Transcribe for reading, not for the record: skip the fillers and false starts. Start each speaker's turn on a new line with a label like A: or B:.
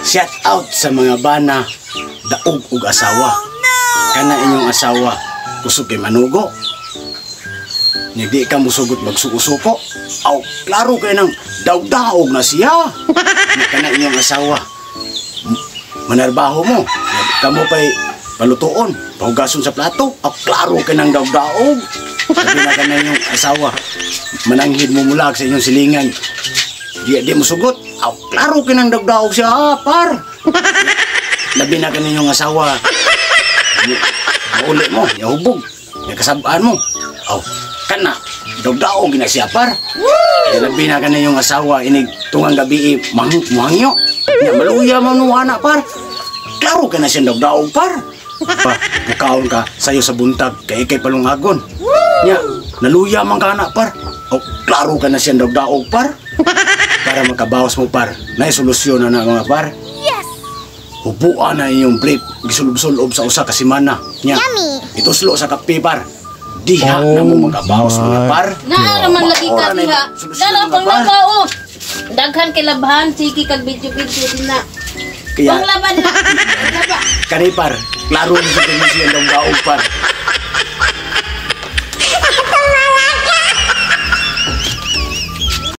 A: Shout out sa mga bana daog og asawa. Kana inyong asawa kusog kay manugo. Nya di ka musugot magsuko-suko. Aw, klaro kay nang daog-daog na siya. Nya kana inyong asawa manarbaho mo. Nya kamo pa'y palutuon, pahugason sa plato. Aw, klaro kay nang daog-daog. Sabi na kana inyong asawa mananghid mo mulag sa inyong silingan. Di, di mo sugot. Aw, klaro kay nang daog-daog siya, ah, par. Labi na kaninyong asawa. Mauli mo, yahubog. Yakasabaan mo. Aw, kana, daog-daog na siya, par. Kaya labi na kaninyong asawa, inig tungang gabi, muhangyo. Ya, maluya mo nung anak, par. Klaro ka na siya daog-daog, par. Pa, bukaon ka, sayo sa buntag, kay kay palungagon. Nya, naluya man ka na, par. Aw, klaro ka na siya daog-daog, par. Para makabawas mo, par. Nay solusyon na na mga par.
B: Yes!
A: Hubuan na inyong brief. Gisulob-sulob sa usa ka semana. Nya.
B: Yummy!
A: Ituslo sa kape, par. Diha na mo
C: Oh
A: makabawas mga
C: my
A: par.
D: Naa naman lagi ka
A: Maora na
D: diha.
A: yung solusyon,
D: Dala
A: mga
D: pang
A: par.
D: laba oh. Daghan kay labhan, sige kag video-video din na.
A: Kaya
D: Panglaba na. Laba.
A: kani, par, klaro na sa kanya siya daog par.